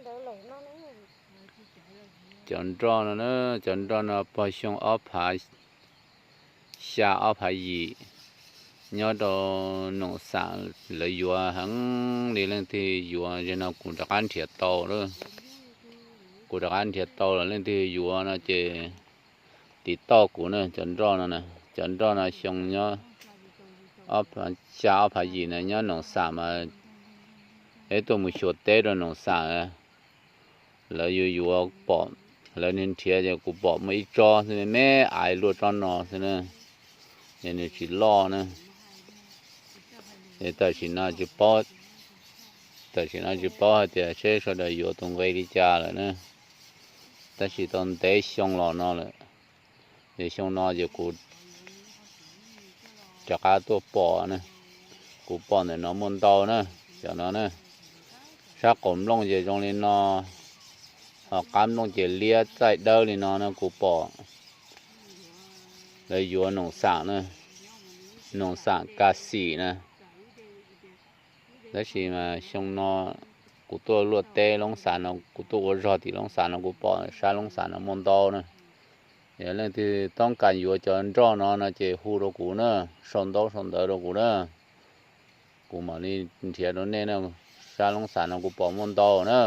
Cov nroj no na, cov nroj no pog xyoo ob phav xya ob phav yim, nyob rau Noom Xam, lawv yuav heev li, leej twg yuav zem no kuv rov qab nrhiav tau lawm. Kuv rov qab nrhiav tau lawm, leej twg yuav no ces tiv toj kuv na. Cov nroj no, cov nroj no xyoo nyob xya ob phav yim na, nyob Noom Xam mas ib tuaj mus xyuas teb rau Noom Xam, lawv yuav yuav pom, lawv nrhiav ces kuv pom muaj ib tsob xwb, me me aiv luaj tsob no xwb na, ces nws tsis loj na. Ces tam sim no tsis paub, tam sim no tsis paub hais tias seb sawv daws yuav tus nqi li cas lawm na. Tab sis tau ntev xyoo los no lawm, ces xyoo no ces kuv rov qab tuaj pom na. Kuv pom ntawm no muaj ntau na, cov no na. Sab qaum nplooj ces zoo li no, ho qab nplooj ces liab txaij dawb li no na. Kuv pom lawv yuav Noom Xam na, Noom Xam Ka Xim na. Tab sis mas xyoo no kuv tuaj luaj teb Loob Xas no, kuv tuaj ua zog tim Loob Xas no, kuv pom sab Loob Xas no muaj ntau na. Yog leej twg toob kas yuav cov nroj no no ces hu rau kuv na, sau ntaub sau ntawv rau kuv na, kuv mam li nrhiav rau nej na. Sab Loob Xas no kuv pom muaj ntau na.